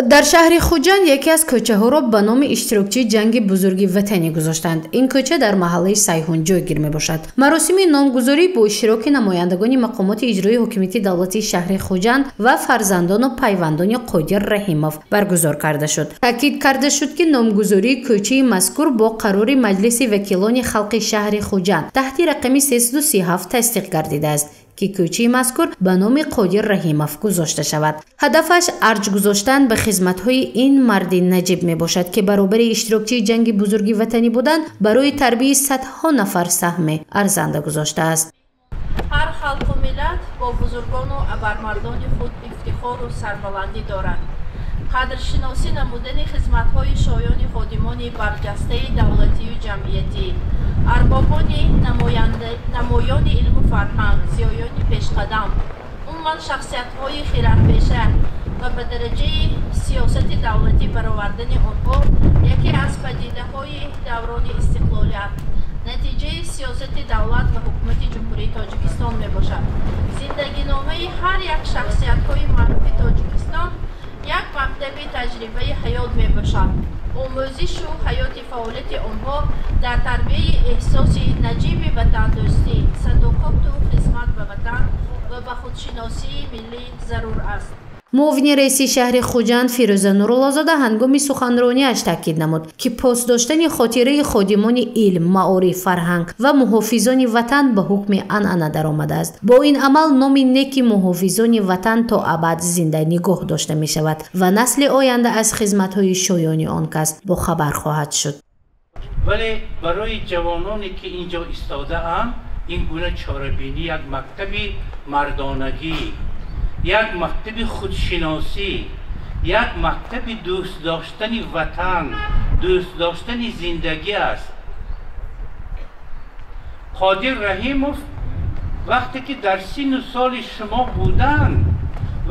Дар шаҳри Хуҷанд яке аз кӯчаҳоро ба номи иштирокчии ҷанги бузурги ватанӣ гузоштанд. Ин кӯча дар маҳаллаи Сайҳун ҷойгир мебошад. Маросими номгузорӣ бо иштироки намояндагони мақомоти иҷроии ҳукумати давлатии шаҳри Хуҷанд ва фарзандону пайвандони Қодир Раҳимов баргузор карда шуд. Таъкид карда шуд, ки номгузории кӯчаи мазкур бо қарори Маҷлиси вакилони халқи шаҳри Хуҷанд таҳти рақами 337 тасдиқ гардидааст, ки кӯчаи мазкур ба номи Қодир Раҳимов гузошта шавад. Ҳадафаш арҷ гузоштан ба хизматҳои ин марди наҷиб мебошад, ки баробари иштирокчии ҷанги бузурги ватанӣ будан барои тарбияи садҳо нафар саҳме арзанда гузоштааст. Ҳар халқу миллат бо бузургону абармардони худ ифтихору сарбаландӣ дорад. Қадршиносӣ намудани хизматҳои шоёни ходимони барҷастаи давлатию ҷамъиятӣ, арбобони намоёни илму фарҳанг, зиёёни пешқадам, умуман шахсиятҳои хиратпеша ва ба дараҷаи сиёсати давлатӣ баровардани онҳо яке аз падидаҳои даврони истиқлолият, натиҷаи сиёсати давлат ва ҳукумати Ҷумҳурии Тоҷикистон мебошад. Зиндагиномаи ҳар як шахсиятҳои маъруфи Тоҷикистон як мактаби таҷрибаи ҳаёт мебошад. Омӯзишу ҳаёти фаъолияти онҳо дар тарбияи эҳсоси наҷиби ватандӯстӣ, садоқату хизмат ба ватан ва ба худшиносии миллӣ зарур аст. Муовини раиси шаҳри Хуҷанд Фирӯза Нуруллозода ҳангоми суханрониаш таъкид намуд, ки пос доштани хотираи ходимони илм, маориф, фарҳанг ва муҳофизони ватан ба ҳукми анъана даромадааст. Бо ин амал номи неки муҳофизони ватан то абад зинда нигоҳ дошта мешавад ва насли оянда аз хизматҳои шоёни он кас бохабар хоҳад шуд. Вале барои ҷавононе ки ин ҷо истодаанд, ин гуна чорабинӣ як мактаби мардонагӣ, як мактаби худшиносӣ, як мактаби дӯст доштани ватан, дӯст доштани зиндагӣ аст. Қодир Раҳимов вақте ки дар синну соли шумо буданд,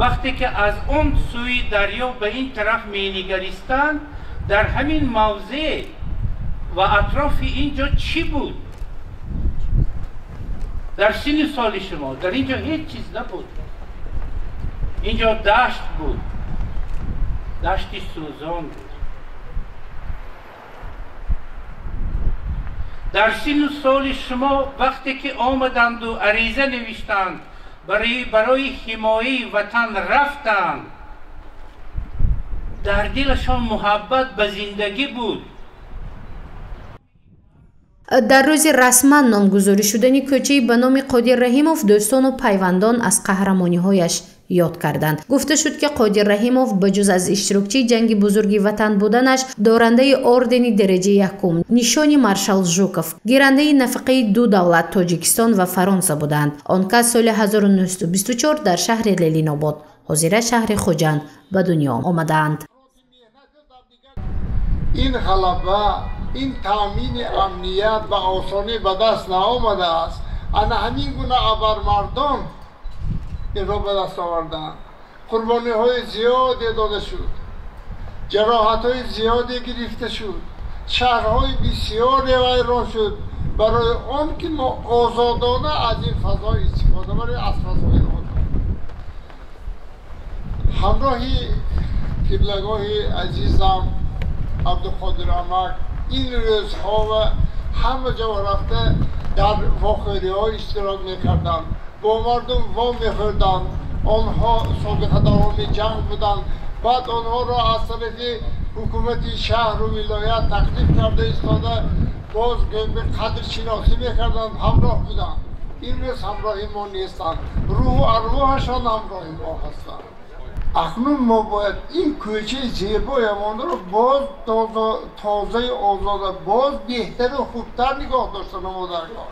вақте ки аз он сӯи дарё ба ин тараф менигаристанд, дар ҳамин мавзеъ ва атрофи ин ҷо чӣ буд? Дар синну соли шумо дар ин ҷо ҳеҷ чиз набуд. Инҷо дашт буд, дашти сӯзон буд. Дар синну соли шумо вақте ки омаданду ариза навиштанд, барои ҳимояи ватан рафтанд, дар дилашон муҳаббат ба зиндагӣ буд. Дар рӯзи расман номгузорӣ шудани кӯчаи ба номи Қодир Раҳимов дӯстону пайвандон аз қаҳрамониҳояш ёд карданд. Гуфта шуд, ки Қодир Раҳимов ба ҷуз аз иштирокчии ҷанги бузурги ватан буданаш, дорандаи ордени дараҷаи якум, нишони маршал Жуков, гирандаи нафиқаи ду давлат Тоҷикистон ва Фаронса буданд. Он кас соли 1924 дар шаҳри Ленинобод, ҳозира шаҳри Хуҷанд, ба дунё омадаанд. Ин ғалаба, ин таъмини амният ба осонӣ ба даст наомадааст. Ана ҳамин гуна абармардон инро ба даст оварданд. Қурбониҳои зиёде дода шуд, ҷароҳатҳои зиёде гирифта шуд, шаҳрҳои бисёре вайрон шуд барои он ки мо озодона аз ин фазо истифода барем, аз фазои озод. Ҳамроҳи қиблагоҳи азизам Абдуқодир амак ин рӯзҳо ва ҳама ҷо рафта дар вохӯриҳо иштирок мекарданд, бо мардум во мехӯрданд. Онҳо собиқадорони ҷанг буданд. Баъд онҳоро аз тарафи ҳукумати шаҳру вилоят таклиф карда истода боз қадршиносӣ мекарданд, ҳамроҳ буданд. Имрӯз ҳамроҳи мо нестанд, рӯҳу арвоҳашон ҳамроҳи мо ҳастанд. Акнун мо бояд ин кӯчаи зебоямонро боз тозаи озода, боз беҳтару хубтар нигоҳ дошта намодаргоҳ.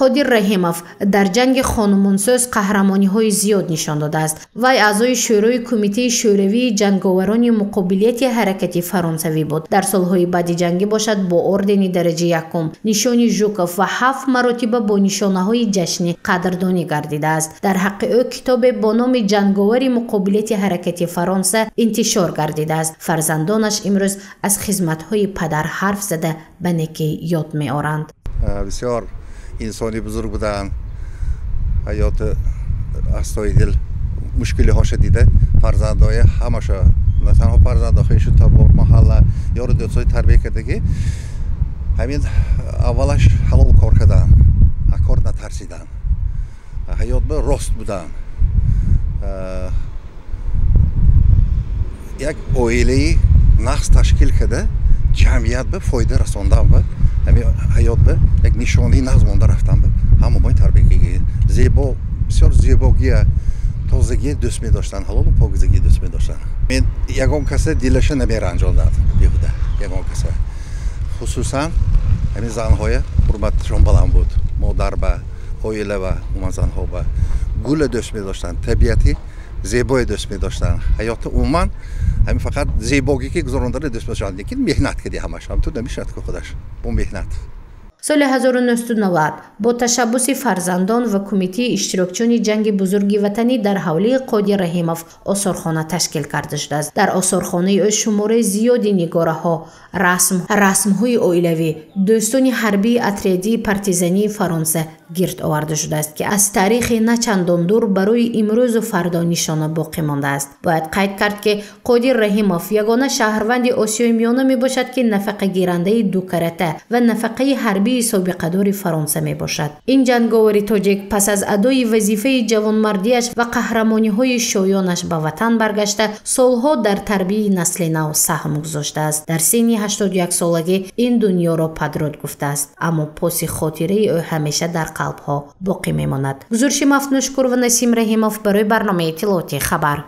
Қодир Раҳимов дар ҷанги хонумонсӯз қаҳрамониҳои зиёд нишон додааст. Вай аъзои Шӯрои Кумитаи Шӯравии ҷанговарони муқобилияти ҳаракати фаронсавӣ буд. Дар солҳои баъди ҷангӣ бошад бо ордени дараҷаи якум, нишони Жуков ва 7 маротиба бо нишонаҳои ҷашнӣ қадрдонӣ гардидааст. Дар ҳаққи ӯ китобе бо номи ҷанговари муқобилияти ҳаракати Фаронса интишор гардидааст. Фарзандонаш имрӯз аз хизматҳои падар ҳарф зада ба некӣ ёд меоранд. Бисёр инсони бузург буданд. Ҳаёти астоидил мушкилиҳоша дида, фарзандои ҳамаша на Фарзанду хешу табор, маҳалла, ёру дӯстҳои тарбия кардагӣ. Ҳамин аввалаш ҳалол кор кардан, аз кор натарсидан, ҳаёт ба рост будан, як оилаи нағз ташкил карда, ҷамъият ба фоида расондан, ба ҳамин ҳаёт ба як нишонаи нағз монда рафтан, ба ҳамаи тарбиягӣ зебо, бисёр зебогия, тозагие дӯст медоштанд, ҳалолу покизагӣ дӯст медоштанд. Мен ягон каса дилаша намеранҷондад беҳуда, ягон каса, хусусан ҳамин занҳоя ҳурматшон баланд буд, модар ба, оила ба, умуман занҳо ба гула дӯст медоштанд, табиати зебое дӯст медоштанд, ҳаёти умуман ҳамин фақат зебогӣ ки гузарондана дӯст медоштанд, лекин меҳнат кардӣ ҳамаш, ҳам ту намешавад ки худаш бо меҳнат. Соли 1990 бо ташаббуси фарзандон ва кумитаи иштирокчиёни ҷанги бузурги ватанӣ дар ҳавлии Қодир Раҳимов осорхона ташкил карда шудааст. Дар осорхонаи ӯ шумораи зиёди нигораҳо, расмҳои оилавӣ, дӯстони ҳарбии отрядии партизании Фаронса гирд оварда шудааст, ки аз таърихи на чандон дур барои имрӯзу фардо нишона боқӣ мондааст. Бояд қайд кард, ки Қодир Раҳимов ягона шаҳрванди Осиёи Миёна мебошад, ки нафақагирандаи дукарата ва нафақаи ҳарбии собиқадори Фаронса мебошад. Ин ҷанговари тоҷик пас аз адои вазифаи ҷавонмардиаш ва қаҳрамониҳои шоёнаш ба ватан баргашта, солҳо дар тарбияи насли нав саҳм гузоштааст. Дар синни 81 солагӣ ин дунёро падруд гуфтааст, аммо поси хотираи ӯ ҳамеша дар қалбҳо боқӣ мемонад. Гузориши Мафтунушкур ва Насим Раҳимов барои барномаи иттилоотии «Хабар».